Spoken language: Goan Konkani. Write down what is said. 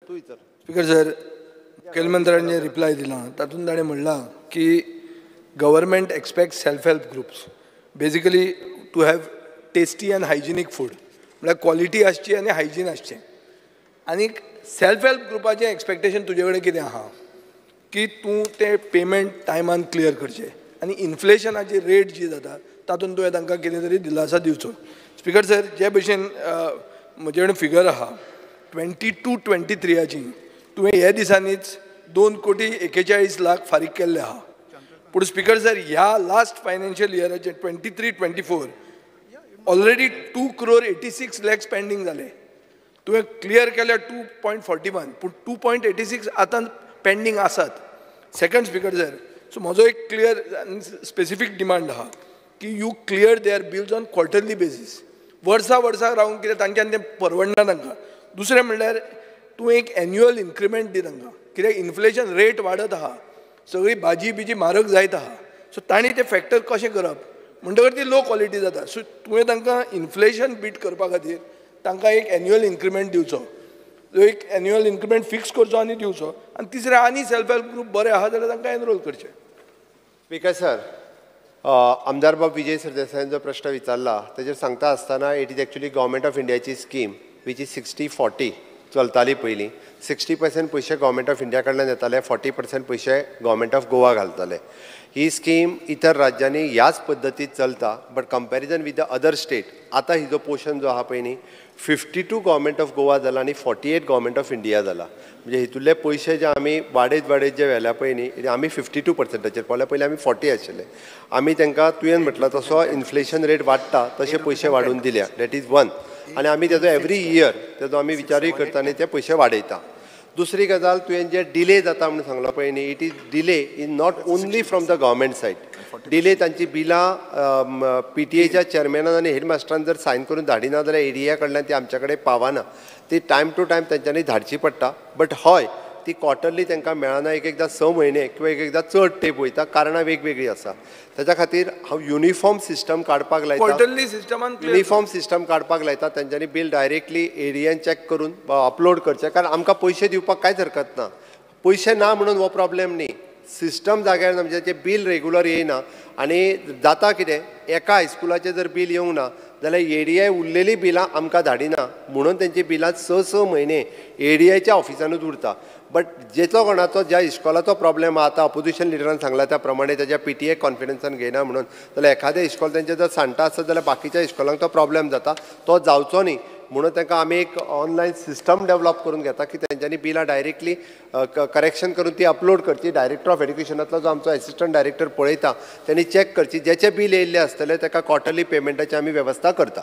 तूं विचार. स्पीकर सर, मुखेलमंत्र्यान जे रिप्लाय दिला तातूंत ताणें म्हणलां की government expect self help groups basically to have tasty and hygienic food, म्हळ्यार क्वॉलिटी आसची आनी हायजीन आसचें. आनीक सेल्फ हेल्प ग्रुपाचें एक्सपेक्टेशन तुजे कडेन कितें आहा की तूं तें पेमेंट टायमान क्लियर करचें आनी इन्फ्लेशनाची रेट जी जाता तातूंत तुवें तांकां कितें तरी दिलासा दिवचो. स्पीकर सर, जे भशेन म्हजे कडेन फिगर आहा 22-23 तुवें हे दिसांनीच 2 कोटी 41 लाख फारीक केल्ले आहा. पूण स्पीकर सर, ह्या last financial इयराचे 23-24 already 2 crore 86 lakhs pending जाले. तुवें क्लियर केल्या 2.41, पूण 2.86 आतां पेंडींग आसात. सेकंड स्पीकर सर, सो म्हजो एक क्लियर आनी स्पेसिफीक डिमांड आहा की you clear their bills on quarterly basis. वर्सा वर्सा रावन कितें तांच्यान तें परवडना तांकां. दुसरें म्हणल्यार तूं एक एन्युअल इन्क्रिमेंट दी तांकां, कित्याक इन्फ्लेशन रेट वाडत आहा, सगळी भाजी बिजी म्हारग जायत आहा. सो तांणी तें फॅक्टर कशें करप म्हणटकर ती लो क्वॉलिटी जाता. सो तुवें तांकां इन्फ्लेशन बीट करपा खातीर तांकां एक एन्युअल इन्क्रिमेंट दिवचो, एक एन्युअल इन्क्रिमेंट फिक्स करचो आनी दिवचो. आनी तिसरें, आनी सेल्फ हेल्प ग्रूप बरे आहा जाल्यार तांकां एनरोल करचे. स्पीकर सर, आमदार बाब विजय सरदेसायान जो प्रश्न विचारला तेजेर सांगता आसतना, it is actually Government of इंडियाची स्कीम which is 60-40 चलताली पयलीं. 60% पयशे गव्हर्मेंट ऑफ इंडिया कडल्यान येताले, 40% पयशे गव्हर्मेंट ऑफ गोवा घालताले. ही स्कीम इतर राज्यांनी ह्याच पद्दतीत चलता, but comparison with the other state आतां हिजो पोर्शन जो आहा पळय न्ही, 52 गव्हर्मेंट ऑफ गोवा जाला आनी 48 गव्हर्मेंट ऑफ इंडिया जाला. म्हणजे हितूंतले पयशे जे आमी वाडयत वाडयत जे व्हेल्या पळय न्ही, आमी 52 पर्संटाचेर पावल्या. पयलीं आमी 40 आशिल्ले. आमी तांकां तुवें म्हटलां तसो इन्फ्लेशन रेट वाडटा तशे पयशे वाडोवन दिल्या. That is one. आनी आमी तेजो एवरी इयर तेजो आमी विचारूय करता आनी ते पयशे वाडयता. दुसरी गजाल, तुवें जे डिले जाता म्हणून सांगलो पळय न्ही, it is delay is not only from the government side. Delay तांची बिलां पीटीएच्या चेअरमॅनान आनी हेडमास्टरान जर सायन करून धाडिना जाल्यार एडीए कडल्यान ती आमच्या कडेन पावना. ती टायम टू टायम तेंच्यांनी धाडची पडटा. बट हय, ती क्वॉर्टरली तांकां मेळना. एक एकदां 6 म्हयने किंवा एक एकदां चड तेंप वयता. कारणां वेगवेगळीं आसा. ताच्या खातीर हांव युनिफॉर्म सिस्टम काडपाक लायता. क्वॉर्टरली सिस्टमान. युनिफॉर्म सिस्टम काडपाक लायता. तेंच्यांनी बील डायरेक्टली एडीएन चॅक करून अपलोड करचें, कारण आमकां पयशे दिवपाक कांयच हरकत ना. पयशे ना म्हणून हो प्रॉब्लेम न्ही. सिस्टम जाग्यार ना, म्हणजे तें बील रेगुलर येयना. आनी जाता कितें, एका हायस्कुलाचें जर बील येवंक ना जाल्यार एडीआय उरलेलीं बिलां आमकां धाडिना, म्हणून तेंची बिलां 6-6 म्हयने एडीआयच्या ऑफिसानूच उरता. बट जेचो कोणाचो ज्या इस्कॉलाचो प्रॉब्लेम आहा, आतां ऑपोजिशन लिडरान सांगला त्या प्रमाणे तेज्या पीटीए कॉन्फिडन्सान घेयना म्हणून, जाल्यार एखादें इस्कॉल तेंचें जर सांडटा आसत जाल्यार बाकीच्या इस्कॉलांक तो प्रॉब्लेम जाता. तो जावचो न्ही म्हणून तांकां आमी एक ऑनलायन सिस्टम डेवलप करून घेता की तेंच्यांनी बिलां डायरेक्टली करेक्शन करून ती अपलोड करची. डायरेक्टर ऑफ एड्युकेशनांतलो जो आमचो एसिस्टंट डायरेक्टर पळयता, तेणी चॅक करची. जेचें बील येयल्लें आसतलें ताका क्वॉर्टरली पेमेंटाची आमी वेवस्था करता.